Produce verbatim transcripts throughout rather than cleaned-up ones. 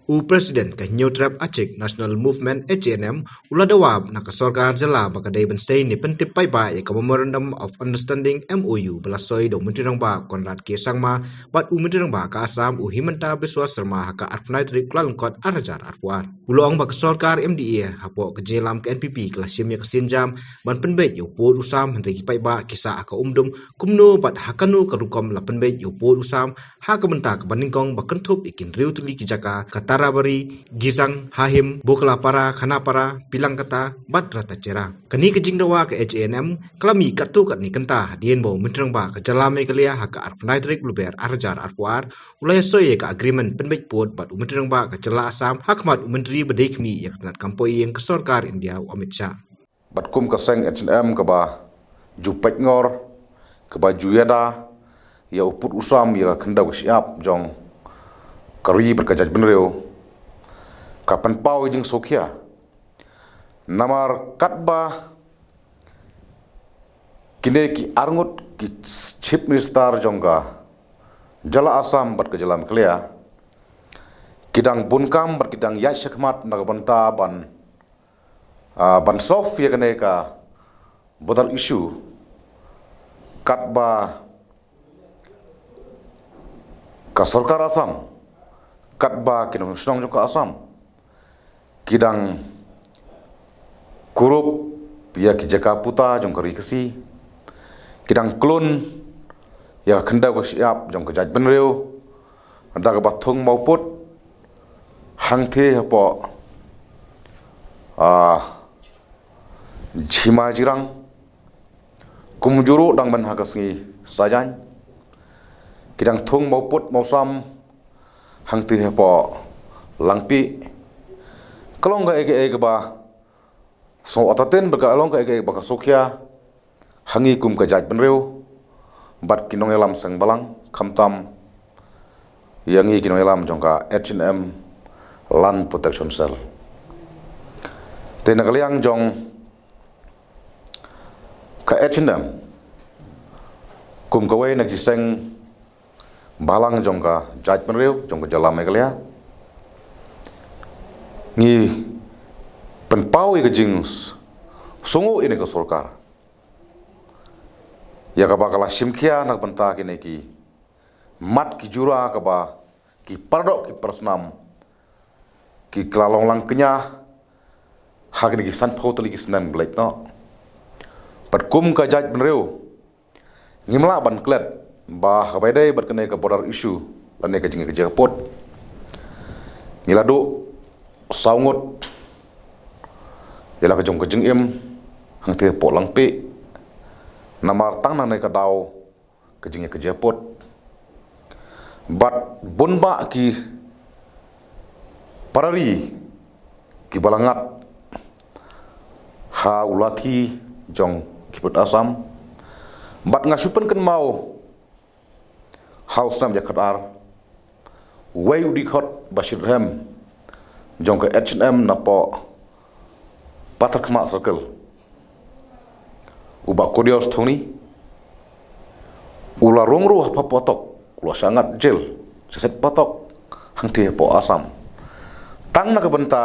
U President ka Hynñiewtrep Achik National Movement, H A N M, u la dawa na ka sorkar jylla ba ka dei ban sei ne pyntip paidbah ïa ka Memorandum of Understanding, M O U, ba la soi da u Myntri Rangbah Conrad K Sangma bad u Myntri Rangbah ka Assam, u Himanta Biswa Sarma, ha ka arphew lai tarik Kyllalyngkot arhajar arphew ar. U la ong ba ka sorkar M D A hapoh ka jingïalam ka N P P ka la shim ïa ka sienjam ban pynbeit ïa u pud u sam, hynrei ki paidbah ki sah ha ka umdum kumno bad ha kano ka rukom la pynbeit ïa u pud u sam ha ka bynta kaba nyngkong ba kynthup ïa ki hynriew tylli ki jaka, ka Tarabari, Gizang, Hahim, Bokalapara, Khanapara, Pilangkata bad Ratasera. Kane ka jingdawa ka H A N M ka la mih katto katne kynta hadien ba u Myntri Rangbah ka jylla Meghalaya ha ka arphew lai tarik Lber arhajar arphew ar u la ïasoi ïa ka agreement pynbeit pud bad u Myntri Rangbah ka jylla Assam ha khmat u Myntri ba dei khmih ïa ka tnat kam poh ïing ka sorkar India, u Amit Shah. Bad kum ka seng H A N M kaba ju peit ngor, kaba ju ïada ïa u pud u sam ïa ka khyndew ka shyiap jong ka ri bad ka jaitbynriew, ka pynpaw ïa ka jingsngewkhia. Namar katba kine ki arngut ki Chief Minister jong ka jylla Assam bad ka jylla Meghalaya ki dang bun kam bad ki dang ïaid shakhmat na ka bynta ban, ah, ban solve ïa kane ka border issue, katba ka sorkar Assam, katba ki nongshnong jong ka Assam ki dang kurup ïa ki jaka puta jong ka ri Khasi, ki dang klun ïa ka khyndew ka shyiap jong ka jaitbynriew da kaba thung mawpud hangthie hapoh, ah, jingma jirang, kumjuh ruh dang ban ha ka sngi Saitjaiñ ki dang thung mawpud mawsam hangthie hapoh Langpih. Ka long kaei kaei kaba sngewtatien bad ka long kaei kaei kaba ka sngewkhia ha ngi kum ka jaitbynriew bad ki nongïalam seng balang, khamtam ïa ngi ki nongïalam jong ka H A N M Land Protection Cell. Te na ka liang jong ka H A N M kum kawei na ki seng balang jong ka jaitbynriew jong ka jylla Meghalaya, ngi pynpaw ïa ka jingsngew ïa kane ka sorkar ïa kaba ka la shimkhia na ka bynta kine ki mat ki jura kaba ki paradoh ki parasnam ki la long lang kñia ha kine ki sanphew tylli ki snem ba la leit noh. Bad kum ka jaitbynriew ngim lah ban klet ba ha kaba ïadei bad kane ka border issue lane ka jingïakajia pud, ngi la duh saw ngut ïa la ka jong ka jingim hangthie hapoh Langpih namar tang nangne ka daw ka jingïakajia pud. Bad bun bah ki para ri kiba la ngat ha u lathi jong ki pud Assam. Bad nga shu pynkynmaw ha u snem ar hajar khatar, uwei u dkhot ba shitrhem jong ka H A N M napoh Patharkhmah Circle, u Bah Kodior Sthongni, u la rung ruh ha phatok, u la shah ngat jel shisha phatok hangthie hapoh Assam, tang na ka bynta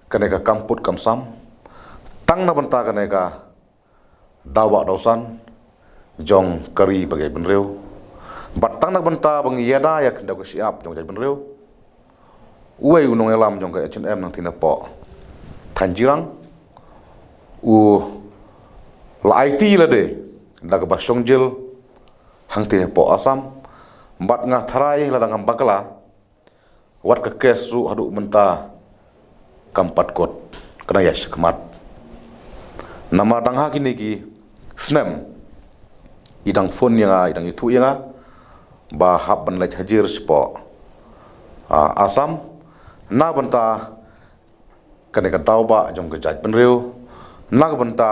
kane ka kam pud kam sam, tang na ka bynta kane ka daw bah daw san jong ka ri bad ka jaitbynriew, bad tang na ka bynta ba ngi ïada ïa ka khyndew ka shyiap jong ka jaitbynriew. Uwei u nongïalam jong ka H A N M nangthie napoh thaiñ Jirang u la aiti lade da kaba shong jel hangthie hapoh Assam, bad nga tharai lada ngam bakla, wat ka case ruh haduh mynta kam pat kut, ka dang ïaid shakhmat. Namar dang ha kine ki snem i dang phone ïa nga, i dang ïathuh ïa nga ba hap ban leit hajir shapoh, ah, Assam na ka bynta kane ka daw bah jong ka jaitbynriew, na ka bynta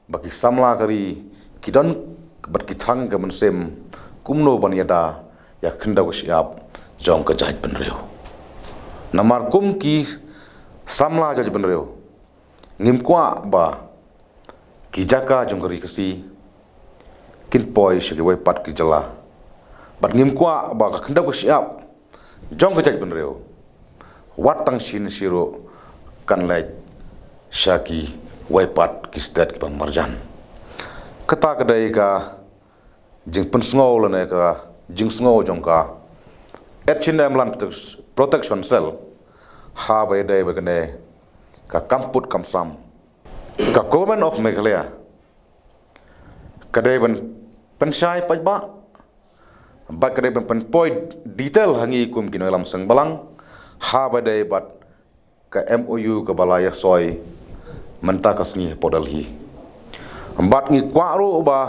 ba ki samla ka ri ki don bad ki thrang ka mynsiem kumno ban ïada ïa ka khyndew ka shyiap jong ka jaitbynriew. Namar kum ki samla jaitbynriew ngim kwah ba ki jaka jong ka ri Khasi kin poi sha kiwei pat ki jylla, bad ngim kwah ba ka khyndew ka shyiap jong ka jaitbynriew, wat tang shisien shisien ruh kan leit sha kiwei pat ki state kiba marjan. Kata ka dei ka jingpynsngew lane ka jingsngew jong ka H and M Land Protection Cell, ha ba ïadei bad kane ka kam put kam sam. Ka Government of Meghalaya ka dei ban pynshai paidbah, bad ka dei ban pynpoi detail ha ngi kum ki nongïalam seng bhalang, ha ba ïadei bad ka M O U kaba la ïasoi mynta ka sngi hapoh Delhi. Bad ngi kwah ruh ba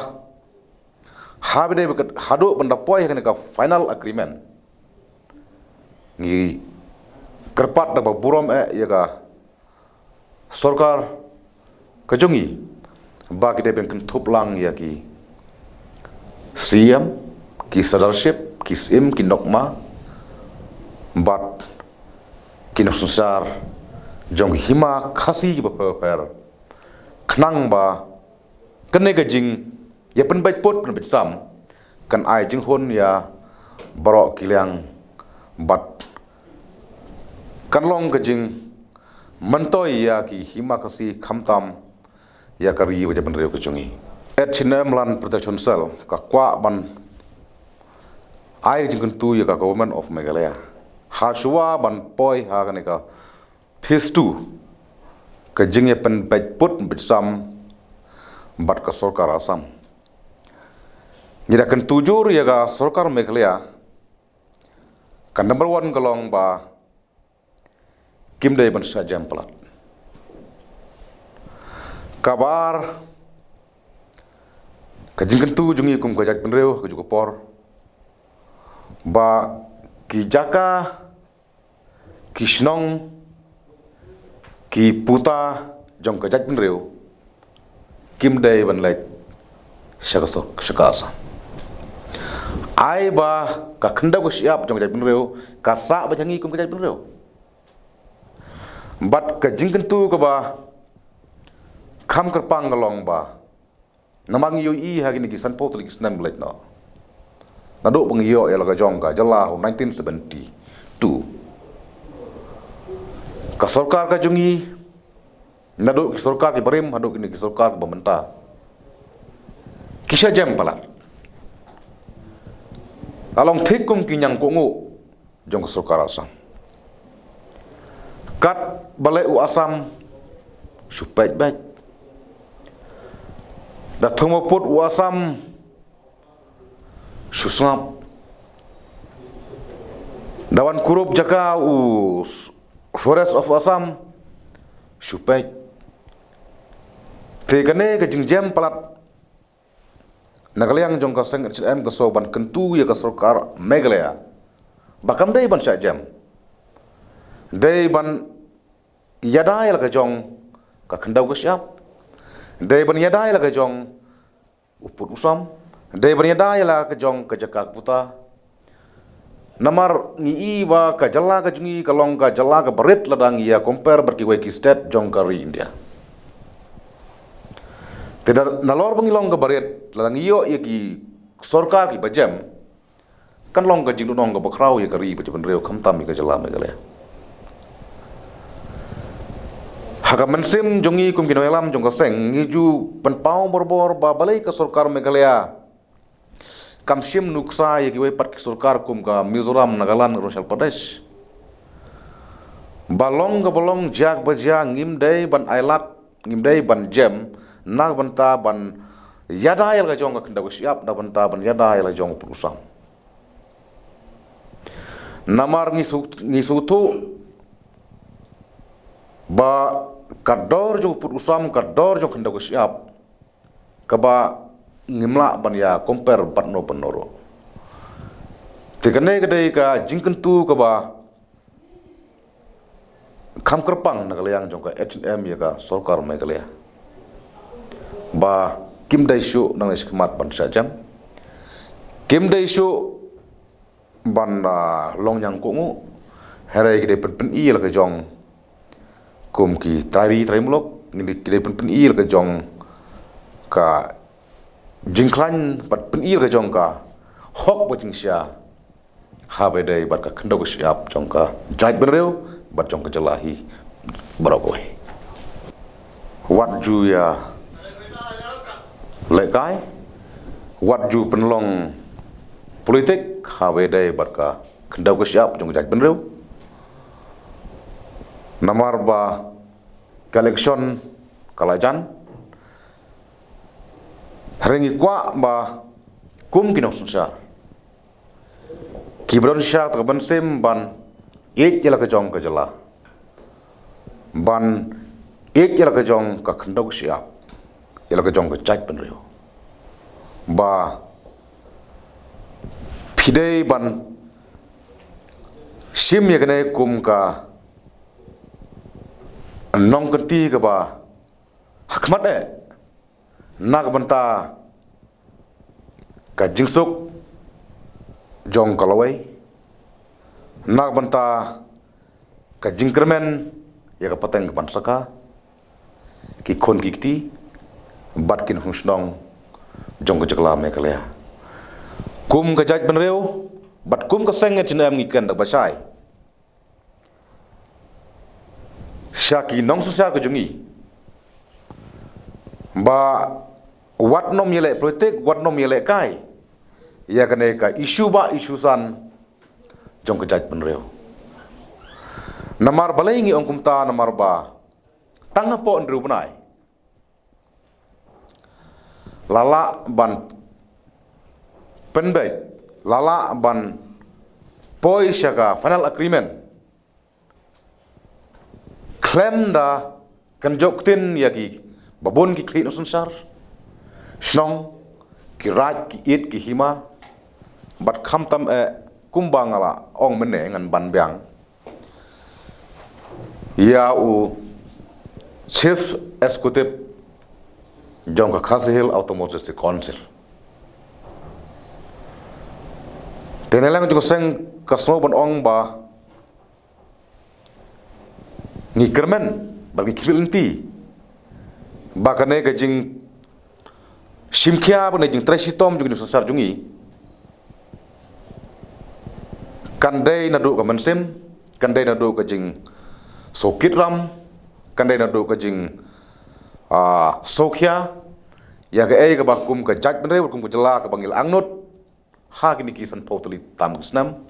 ha ba ïadei bad ka, haduh ban da poi ha kane ka final agreement, ngi kyrpad da kaba burom eh ïa ka sorkar ka jong ngi ba ki dei ban kynthup lang ïa ki C M, ki Sirdarship, ki Syiem, ki Nokma, bad ki nongsynshar jong ki hima Khasi kiba pher pher, khnang ba kane ka jingïapynbeit put pynbeit sam kan ai jinghun ïa baroh ki liang, bad kan long ka jingmyntoi ïa ki hima Khasi, khamtam ïa ka ri bad jaitbynriew ka jong ngi. H and M Land Protection Cell ka kwah ban ai jingkyntu ïa ka Government of Meghalaya, ha shuwa ban poi ha kane ka phase two, ka jingïapynbeit put pynbeit sam bad ka sorkar Assam. Ngi da kyntu jur ïa ka sorkar Meghalaya, ka number one ka long ba kim dei ban shah jem palat. Kaba ar, ka jingkyntu jong ngi kum ka jaitbynriew ha kajuh ka por, ba ki jaka, ki shnong, ki puta jong ka jaitbynriew kim dei ban leit sha ka sorkar, sha ka Assam. Ai ba ka khyndew ka shyiap jong ka jaitbynriew ka sah beit ha ngi kum ka jaitbynriew. Bad ka jingkyntu kaba kham kyrpang ka long ba namar ngi ïohi ha kine ki sanphew tylli ki snem ba la leit noh, naduh ba ngi ïoh ïa la ka jong ka jylla ha u nineteen seventy-two, ka sorkar ka jong ngi, naduh ki sorkar kiba rim haduh kine ki sorkar kiba mynta, ki shah jem palat. La long thik kum ki ñiangkohnguh jong ka sorkar Assam. Katba leh u Assam, shu peit beit. Da thung ba put u Assam, shu sngap. Da wan kurup jaka u s-, Forest of Assam, shu peit. Te kane ka jingjem palat na ka liang jong ka seng H and M ka sngew ban kyntu ïa ka sorkar Meghalaya ba kam dei ban shah jem. Dei ban ïada ïa la ka jong ka khyndew ka shyiap. Dei ban ïada ïa la ka jong u pud u sam. Dei ban ïada ïa la ka jong ka jaka ka puta. Namar ngi i ba ka jylla ka jong ngi ka long ka jylla kaba rit lada ngi ïa compare bad kiwei ki state jong ka ri India. Te da nalor ba ngi long kaba rit, lada ngi ïoh ïa ki sorkar kiba jem, kan long ka jingduhnong kaba khraw ïa ka ri bad jaitbynriew khamtam ïa ka jylla Meghalaya. Ha ka mynsiem jong ngi kum ki nongïalam jong ka seng, ngi ju pynpaw barabor ba balei ka sorkar Meghalaya kam shim nuksa ïa kiwei pat ki sorkar kum ka Mizoram, Nagaland, Arunachal Pradesh. Ba long kaba long, jia kaba jia, ngim dei ban ailad, ngim dei ban jem na ka bynta ban ïada ïa la ka jong ka khyndew ka shyiap, na ka bynta ban ïada ïa la ka jong u pud u sam. Namar ngi shu, ngi sngewthuh ba ka dor jong u pud u sam, ka dor jong ka khyndew ka shyiap, kaba ngim lah ban ïa compare bad no bad no ruh. Te kane ka dei ka jingkyntu kaba kham kyrpang na ka liang jong ka H and M ïa ka sorkar Meghalaya, ba kim dei shuh nangne shakhmat ban shah jem, kim dei shuh ban, ah, long ñiangkohnguh. Hynrei ki dei pyn, pyn-i la ka jong kum ki trai ri trai muluk, ki dei, ki dei pyn, pyn-i la ka jong ka jingkhlaiñ, bad pyn-i la ka jong ka hok bad jingshai haba ïadei bad ka khyndew ka shyiap jong ka jaitbynriew bad jong ka jylla hi baroh kawei. Wat ju ïa lehkai, wat ju pynlong politik haba ïadei bad ka khyndew ka shyiap jong ka jaitbynriew. Namar ba ka election ka la jan. Hynrei ngi kwah ba kum ki nongsynshar kiba don sha kata ka mynsiem ban ïeit ïa la ka jong ka jylla, ban ïeit ïa la ka jong ka khyndew ka shyiap, ïa la ka jong ka jaitbynriew, ba phi dei ban shim ïa kane kum ka nongkynti kaba ha khmat eh, na ka bynta ka jingsuk jong ka lawei, na ka bynta ka jingkyrmen ïa ka pateng ka ban saka, ki khun ki kti bad ki nongshong shnong jong ka jylla Meghalaya. Kum ka jaitbynriew bad kum ka seng H N M ngi kren da kaba shai sha ki nongsynshar ka jong ngi ba wat nym ïaleh politik, wat nym ïalehkai ïa kane ka issue ba issue san jong ka jaitbynriew. Namar balei ngi ong kumta? Namar ba tang hapoh hynriew bnai la lah ban pynbeit, la lah ban poi sha ka final agreement khlem da kynjoh ktien ïa kiba bun ki khlieh nongsynshar shnong, ki raid, ki ïit, ki hima, bad khamtam eh kumba nga la ong mynne ngan ban biang ïa u Chief Executive jong ka Khasi Hills Autonomous District Council. Te na liang jong ka seng ka sngew ban ong ba ngi kyrmen bad ngi khmih lynti ba kane ka jingshimkhia bad kane ka jingtrei shitom jong ki nongsynshar jong ngi kan dei naduh ka mynsiem, kan dei naduh ka jingsngewkit ram, kan dei naduh ka jing ah, sngewkhia ïa kaei kaba kum ka jaitbynriew, kum ka jylla kaba ngi la angnud ha kine ki sanphew tylli tam ki snem.